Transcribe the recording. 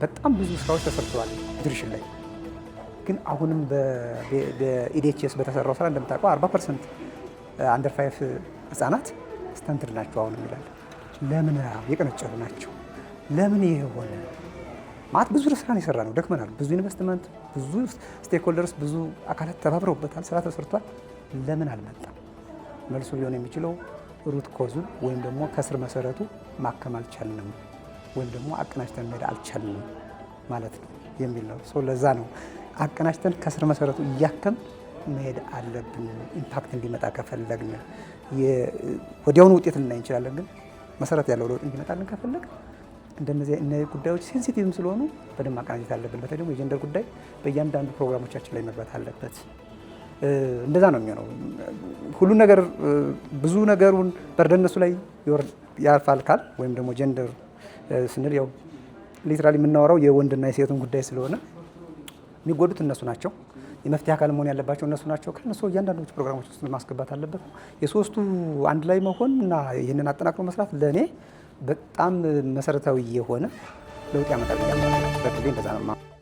በጣም ብዙ ስራዎች ተሰርተዋል nutrition ላይ። ግን አሁንም በ EDHS በተሰራው ስራ እንደምታውቀው 40% under 5 ህጻናት stunted ናቸው አሁንም ይላል። ለምን የቀነጨሩ ናቸው? ለምን ይሄ ሆነ? ማለት ብዙ ስራ የሰራ ነው፣ ደክመናል። ብዙ ኢንቨስትመንት፣ ብዙ stakeholders፣ ብዙ አካላት ተባብረውበታል። ስራ ተሰርቷል። ለምን አልመጣም? መልሱ ሊሆን የሚችለው root cause ኡን ወይም ደግሞ ከስር መሰረቱ ማከም አልቻልንም ወይም ደግሞ አቀናጅተን መሄድ አልቻልንም ማለት ነው የሚል ነው። ለዛ ነው አቀናጅተን ከስር መሰረቱ እያከምን መሄድ አለብን። Impact እንዲመጣ ከፈለግን ወዲያውኑ ውጤት ልናይ እንችላለን፣ ግን መሰረት ያለው ለውጥ እንዲመጣልን ከፈለግን እንደነዚህ እነዚህ ጉዳዮች sensitive ም ስለሆኑ በደንብ ማቀናጀት አለብን። በተለይ ደግሞ የ gender ጉዳይ በእያንዳንዱ ፕሮግራሞቻችን ላይ መግባት አለበት። እንደዛ ነው የሚሆነው። ሁሉን ነገር ብዙ ነገሩን burden እነሱ ላይ ያርፋል ካል ወይም ደግሞ gender ስንል ያው literally የምናወራው የወንድና የሴቱን ጉዳይ ስለሆነ የሚጎዱት እነሱ ናቸው። የመፍትሄ አካል መሆን ያለባቸው እነሱ ናቸው። ከእነሱ እያንዳንዶቹ ፕሮግራሞች ውስጥ ማስገባት አለበት። የሶስቱ አንድ ላይ መሆን እና ይህንን አጠናክሮ መስራት ለእኔ በጣም መሰረታዊ የሆነ ለውጥ ያመጣል። በግሌ እንደዛ ነው።